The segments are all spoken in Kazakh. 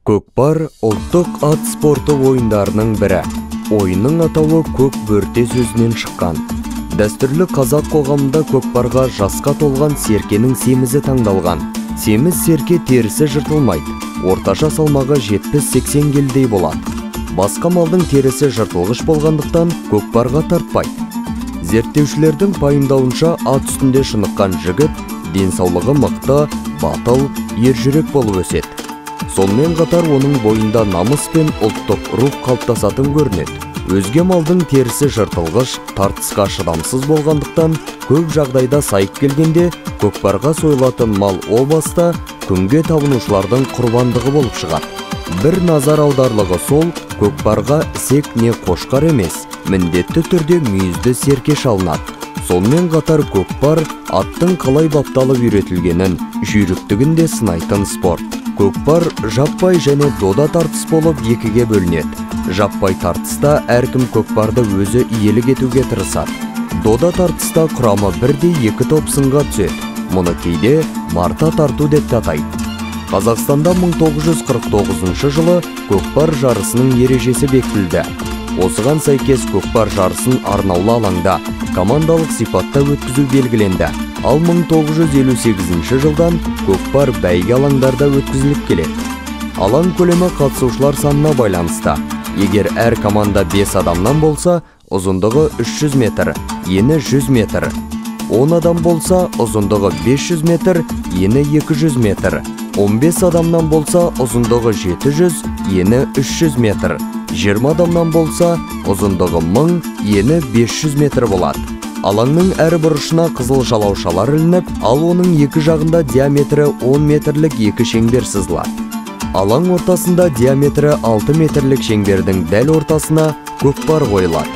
Көкпар ұлттық ат спорты ойындарының бірі. Ойынның атауы көк бөрте сөзінен шыққан. Дәстүрлі қазақ қоғамында көкпарға жасқа толған серкенің семізі таңдалған. Семіз серке терісі жыртылмайды. Орташа салмағы 70-80 келідей болады. Басқа малдың терісі жыртылғыш болғандықтан көкпарға тартпайды. Зерттеушілердің пайымдауынша ат үстінде шыныққан жігіт денсаулығы мықты, батыл, ержүрек болып өседі. Сонымен қатар оның бойында намыс пен ұлттық рух қалыптасатын көрінеді. Өзге малдың терісі жыртылғыш, тартысқа шыдамсыз болғандықтан көп жағдайда сайып келгенде көкпарға сойылатын мал о баста күнге табынушылардың құрбандығы болып шығады. Бір назар аударлығы сол, көкпарға ісек не қошқар емес, міндетті түрде мүйізді серке шалынады. Сонымен қатар көкпар аттың қалай бапталып үйретілгенін, жүйріктігін де сынайтын спорт. Көкпар жаппай және дода тартыс болып екіге бөлінеді. Жаппай тартыста әркім көкпарды өзі иелік етуге тырысады. Дода тартыста құрамы бірдей екі топ сынға түседі. Мұны кейде марта тарту деп те атайды. Қазақстанда 1949 жылы көкпар жарысының ережесі бекітілді. Осыған сәйкес көкпар жарысын арнаулы алаңда командалық сипатта өткізу белгіленді. Ал 1958 жылдан көкпар бәйге алаңдарда өткізіліп келеді. Алаң көлемі қатысушылар санына байланысты. Егер әр команда 5 адамнан болса, ұзындығы 300 метр, ені 100 метр. 10 адам болса, ұзындығы 500 метр, ені 200 метр. 15 адамнан болса, ұзындығы 700, ені 300 метр. 20 адамнан болса, ұзындығы 1000, ені 500 метр болады. Алаңның әр бұрышына қызыл жалаушалар ілініп, ал оның екі жағында диаметрі 10 метрлік екі шеңбер сызылады. Алаң ортасында диаметрі 6 метрлік шеңбердің дәл ортасына көкпар қойылады.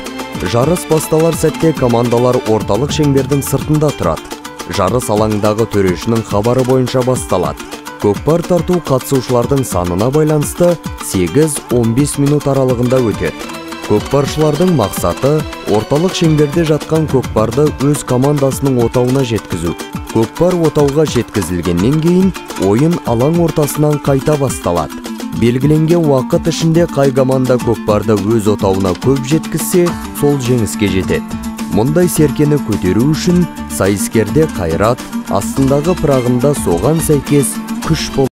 Жарыс басталар сәтте командалар орталық шеңбердің сыртында тұрады. Жарыс алаңдағы төрешінің хабары бойынша басталады. Көкпар тарту қатысушылардың санына байланысты 8-15 минут аралығында өтеді. Көкпаршылардың мақсаты орталық шеңберде жатқан көкпарды өз командасының отауына жеткізу. Көкпар отауға жеткізілгеннен кейін ойын алаң ортасынан қайта басталады. Белгіленген уақыт ішінде қай команда көкпарды өз отауына көп жеткізсе, сол жеңіске жетеді. Мұндай серкені көтеру үшін сайыскерде қайрат, астындағы пырағында соған сәйкес күш болады.